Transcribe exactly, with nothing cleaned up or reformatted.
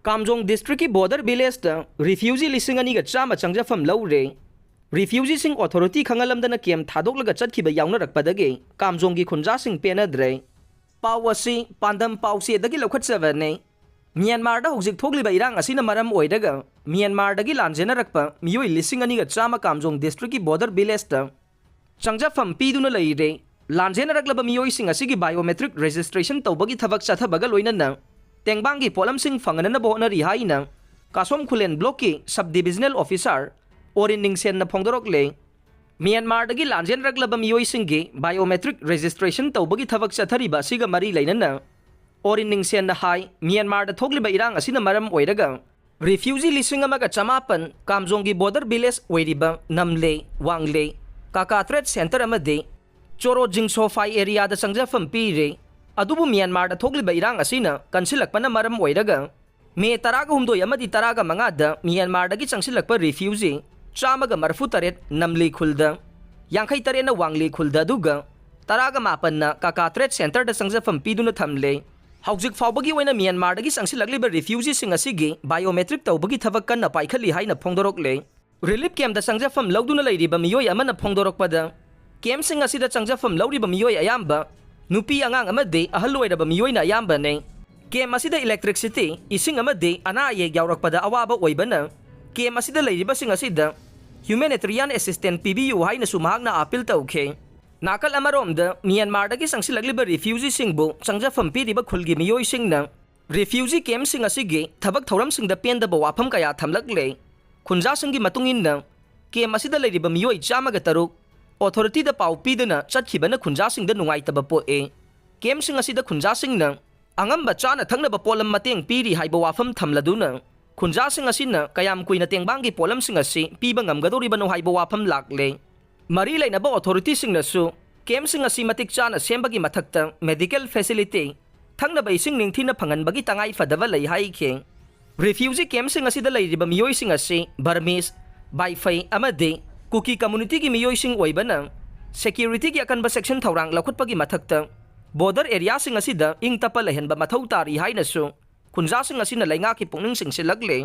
ꯀꯥꯝꯖꯣꯡ ꯗꯤꯁꯇ꯭ꯔꯤꯛꯀꯤ border ꯚꯤꯂꯦꯖꯇ refugee ꯂꯤꯁꯤꯡ ꯑꯅꯤꯒ ꯆꯥꯝꯃ ꯆꯪꯖꯐꯝ ꯂꯧꯔꯦ꯫ ꯔꯤꯐ꯭ꯌꯨꯖꯤꯁꯤꯡ ꯑꯣꯊꯣꯔꯤꯇꯤ ꯈꯪꯍꯜꯂꯝꯗꯅ ꯀꯦꯝ ꯊꯥꯗꯣꯛꯂꯒ ꯆꯠꯈꯤꯕ ꯌꯥꯎꯅꯔꯛꯄꯗꯒꯤ ꯀꯥꯝꯖꯣꯡꯒꯤ ꯈꯨꯟꯖꯥꯁꯤꯡ ꯄꯦꯟꯅꯗ꯭ꯔꯦ꯫ ꯄꯥꯎ ꯑꯁꯤ ꯄꯥꯟꯗꯝ ꯄꯥꯎꯆꯦꯗꯒꯤ ꯂꯧꯈꯠꯆꯕꯅꯤ꯫ ꯃ꯭ꯌꯥꯟꯃꯥꯔꯗ ꯍꯧꯖꯤꯛ ꯊꯣꯛꯂꯤꯕ ꯏꯔꯥꯡ ꯑꯁꯤꯅ ꯃꯔꯝ ꯑꯣꯏꯔꯒ ꯃ꯭ꯌꯥꯟꯃꯥꯔꯗꯒꯤ ꯂꯥꯟꯖꯦꯟꯅꯔꯛꯄ ꯃꯤꯑꯣꯏ ꯂꯤꯁꯤꯡ ꯑꯅꯤꯒ ꯆꯥꯝꯃ ꯀꯥꯝꯖꯣꯡ ꯗꯤꯁꯇ꯭ꯔꯤꯛꯀꯤ ꯕꯣꯔꯗꯔ ꯚꯤꯂꯦꯖꯇ ꯆꯪꯖꯐꯝ ꯄꯤꯗꯨꯅ ꯂꯩꯔꯦ꯫ ꯂꯥꯟꯖꯦꯟꯅꯔꯛꯂꯕ ꯃꯤꯑꯣꯏꯁꯤꯡ ꯑꯁꯤꯒꯤ biometric registration ꯇꯧꯕꯒꯤ ꯊꯕꯛ ꯆꯠꯊꯕꯒ ꯂꯣꯏꯅꯅ ꯇꯦꯡꯕꯥꯡꯒꯤ ꯄꯣꯠꯂꯝꯁꯤꯡ ꯐꯪꯍꯟꯅꯕ ꯍꯣꯠꯅꯔꯤ ꯍꯥꯏꯅ ꯀꯥꯁꯣꯝ ꯈꯨꯂꯦꯟ ꯕ꯭ꯂꯣꯛꯀꯤ sub divisional officer ꯑꯣꯔꯤꯟ ꯅꯤꯡꯁꯦꯟꯅ ꯐꯣꯡꯗꯣꯔꯛꯂꯦ꯫ ꯃ꯭ꯌꯥꯟꯃꯥꯔꯗꯒꯤ ꯂꯥꯟꯖꯦꯟꯅꯔꯛꯂꯕ ꯃꯤꯑꯣꯏꯁꯤꯡꯒꯤ biometric registration ꯇꯧꯕꯒꯤ ꯊꯕꯛ ꯆꯠꯊꯔꯤꯕ ꯑꯁꯤꯒ ꯃꯔꯤ ꯂꯩꯅꯅ ꯑꯣꯔꯤꯟ ꯅꯤꯡꯁꯦꯟꯅ ꯍꯥꯏ, ꯃ꯭ꯌꯥꯟꯃꯥꯔꯗ ꯊꯣꯛꯂꯤꯕ ꯏꯔꯥꯡ ꯑꯁꯤꯅ ꯃꯔꯝ ꯑꯣꯏꯔꯒ ꯔꯤꯐ꯭ꯌꯨꯖꯤ ꯂꯤꯁꯤꯡ ꯑꯃꯒ ꯆꯃꯥꯄꯟ ꯀꯥꯝꯖꯣꯡꯒꯤ ꯕꯣꯔꯗꯔ ꯚꯤꯂꯦꯖ ꯑꯣꯏꯔꯤꯕ ꯅꯝꯂꯦ, ꯋꯥꯡꯂꯦ, ꯀꯥꯀꯥ ꯇ꯭ꯔꯦꯗ ꯁꯦꯟꯇꯔ ꯑꯃꯗꯤ ꯆꯣꯔꯣ ꯖꯤꯡꯁꯣꯐꯥꯏ ꯑꯦꯔꯤꯌꯥꯗ ꯆꯪꯖꯐꯝ ꯄꯤꯔꯦ꯫ ꯑꯗꯨꯕꯨ ꯃ꯭ꯌꯥꯟꯃꯥꯔꯗ ꯊꯣꯛꯂꯤꯕ ꯏꯔꯥꯡ ꯑꯁꯤꯅ ꯀꯟꯁꯤꯜꯂꯛꯄꯅ ꯃꯔꯝ ꯑꯣꯏꯔꯒ ꯃꯦ ꯇꯔꯥꯒ ꯍꯨꯝꯗꯣꯏ ꯑꯃꯗꯤ ꯇꯔꯥꯒ ꯃꯉꯥꯗ ꯃ꯭ꯌꯥꯟꯃꯥꯔꯗꯒꯤ ꯆꯪꯁꯤꯜꯂꯛꯄ ꯔꯤꯐ꯭ꯌꯨꯖꯤ ꯆꯥꯝꯃꯒ ꯃꯔꯤꯐꯨ ꯇꯔꯦꯠ ꯅꯝꯂꯤ ꯈꯨꯜꯗ, ꯌꯥꯡꯈꯩ ꯇꯔꯦꯠꯅ ꯋꯥꯡꯂꯤ ꯈꯨꯜꯗ, ꯑꯗꯨꯒ ꯇꯔꯥꯒ ꯃꯥꯄꯟꯅ ꯀꯥꯀꯥ ꯇ꯭ꯔꯦꯗ ꯁꯦꯟꯇꯔꯗ ꯆꯪꯖꯐꯝ ꯄꯤꯗꯨꯅ ꯊꯝꯂꯦ꯫ ꯍꯧꯖꯤꯛ ꯐꯥꯎꯕꯒꯤ ꯑꯣꯏꯅ ꯃ꯭ꯌꯥꯟꯃꯥꯔꯗꯒꯤ ꯆꯪꯁꯤꯜꯂꯛꯂꯤꯕ ꯔꯤꯐ꯭ꯌꯨꯖꯤꯁꯤꯡ ꯑꯁꯤꯒꯤ biometric ꯇꯧꯕꯒꯤ ꯊꯕꯛ ꯀꯟꯅ ꯄꯥꯏꯈꯠꯂꯤ ꯍꯥꯏꯅ ꯐꯣꯡꯗꯣꯔꯛꯂꯦ꯫ ꯔꯤꯂꯤꯐ ꯀꯦꯝꯗ ꯆꯪꯖꯐꯝ ꯂꯧꯗꯨꯅ ꯂꯩꯔꯤꯕ ꯃꯤꯑꯣꯏ ꯑꯃꯅ ꯐꯣꯡꯗꯣꯔꯛꯄꯗ, ꯀꯦꯝꯁꯤꯡ ꯑꯁꯤꯗ ꯆꯪꯖꯐꯝ ꯂꯧꯔꯤꯕ ꯃꯤꯑꯣꯏ ꯑꯌꯥꯝꯕ ꯅꯨꯄꯤ ꯑꯉꯥꯡ ꯑꯃꯗꯤ ꯑꯍꯜ ꯑꯣꯏꯔꯕ ꯃꯤꯑꯣꯏꯅ ꯑꯌꯥꯝꯕꯅꯤ꯫ ꯀꯦꯝ ꯑꯁꯤꯗ electricity, ꯏꯁꯤꯡ ꯑꯃꯗꯤ ꯑꯅꯥ ꯑꯌꯦꯛ ꯌꯥꯎꯔꯛꯄꯗ ꯑꯋꯥꯕ ꯑꯣꯏꯕꯅ, ꯀꯦꯝ ꯑꯁꯤꯗ ꯂꯩꯔꯤꯕꯁꯤꯡ ꯑꯁꯤꯗ humanitarian assistance ꯄꯤꯕꯤꯌꯨ ꯍꯥꯏꯅꯁꯨ ꯃꯍꯥꯛꯅ appeal ꯇꯧꯈꯤ꯫ ꯅꯥꯀꯜ ꯑꯃꯔꯣꯝꯗ, ꯃ꯭ꯌꯥꯟꯃꯥꯔꯗꯒꯤ ꯆꯪꯁꯤꯜꯂꯛꯂꯤꯕ ꯔꯤꯐ꯭ꯌꯨꯖꯤꯁꯤꯡꯕꯨ ꯆꯪꯖꯐꯝ ꯄꯤꯔꯤꯕ ꯈꯨꯜꯒꯤ ꯃꯤꯑꯣꯏꯁꯤꯡꯅ ꯔꯤꯐ꯭ꯌꯨꯖꯤ ꯀꯦꯝꯁꯤꯡ ꯑꯁꯤꯒꯤ ꯊꯕꯛ ꯊꯧꯔꯝꯁꯤꯡꯗ ꯄꯦꯟꯗꯕ ꯋꯥꯐꯝ ꯀꯌꯥ ꯊꯝꯂꯛꯂꯦ꯫ ꯈꯨꯟꯖꯥꯁꯤꯡꯒꯤ ꯃꯇꯨꯡ ꯏꯟꯅ, ꯀꯦꯝ ꯑꯁꯤꯗ ꯂꯩꯔꯤꯕ ꯃꯤꯑꯣꯏ ꯆꯥꯝꯃꯒ ꯇꯔꯨꯛ ꯑꯣꯊꯣꯔꯤꯇꯤꯗ ꯄꯥꯎ ꯄꯤꯗꯨꯅ ꯆꯠꯈꯤꯕꯅ ꯈꯨꯟꯖꯥꯁꯤꯡꯗ ꯅꯨꯡꯉꯥꯏꯇꯕ ꯄꯣꯛꯑꯦ꯫ ꯀꯦꯝꯁꯤꯡ ꯑꯁꯤꯗ ꯈꯨꯟꯖꯥꯁꯤꯡꯅ ꯑꯉꯝꯕ ꯆꯥꯅ ꯊꯛꯅꯕ ꯄꯣꯠꯂꯝ ꯃꯇꯦꯡ ꯄꯤꯔꯤ ꯍꯥꯏꯕ ꯋꯥꯐꯝ ꯊꯝꯂꯗꯨꯅ, ꯈꯨꯟꯖꯥꯁꯤꯡ ꯑꯁꯤꯅ ꯀꯌꯥꯝ ꯀꯨꯏꯅ ꯇꯦꯡꯕꯥꯡꯒꯤ ꯄꯣꯠꯂꯝꯁꯤꯡ ꯑꯁꯤ ꯄꯤꯕ ꯉꯝꯒꯗꯧꯔꯤꯕꯅꯣ ꯍꯥꯏꯕ ꯋꯥꯐꯝ ꯂꯥꯛꯂꯦ꯫ ꯃꯔꯤ ꯂꯩꯅꯕ ꯑꯣꯊꯣꯔꯤꯇꯤꯁꯤꯡꯅꯁꯨ ꯀꯦꯝꯁꯤꯡ ꯑꯁꯤ ꯃꯇꯤꯛ ꯆꯥꯅ ꯁꯦꯝꯕꯒꯤ ꯃꯊꯛꯇ medical facility, ꯊꯛꯅꯕ ꯏꯁꯤꯡ ꯅꯤꯡꯊꯤꯅ ꯐꯪꯍꯟꯕꯒꯤ ꯇꯉꯥꯏ ꯐꯗꯕ ꯂꯩ ꯍꯥꯏꯈꯤ꯫ ꯔꯤꯐ꯭ꯌꯨꯖꯤ ꯀꯦꯝꯁꯤꯡ ꯑꯁꯤꯗ ꯂꯩꯔꯤꯕ ꯃꯤꯑꯣꯏꯁꯤꯡ ꯑꯁꯤ ꯕꯔꯃꯤꯁ, ꯕꯥꯏꯐꯩ ꯑꯃꯗꯤ ꯀꯨꯀꯤ ꯀꯝꯃꯨꯅꯤꯇꯤꯒꯤ ꯃꯤꯑꯣꯏꯁꯤꯡ ꯑꯣꯏꯕꯅ, ꯁꯦꯀ꯭ꯌꯨꯔꯤꯇꯤꯒꯤ ꯑꯀꯟꯕ ꯆꯦꯛꯁꯤꯟ ꯊꯧꯔꯥꯡ ꯂꯧꯈꯠꯄꯒꯤ ꯃꯊꯛꯇ ꯕꯣꯔꯗꯔ ꯑꯦꯔꯤꯌꯥꯁꯤꯡ ꯑꯁꯤꯗ ꯏꯪ ꯇꯞꯄ ꯂꯩꯍꯟꯕ ꯃꯊꯧ ꯇꯥꯔꯤ ꯍꯥꯏꯅꯁꯨ ꯈꯨꯟꯖꯥꯁꯤꯡ ꯑꯁꯤꯅ ꯂꯩꯉꯥꯛꯀꯤ ꯄꯨꯛꯅꯤꯡ ꯆꯤꯡꯁꯤꯜꯂꯛꯂꯤ꯫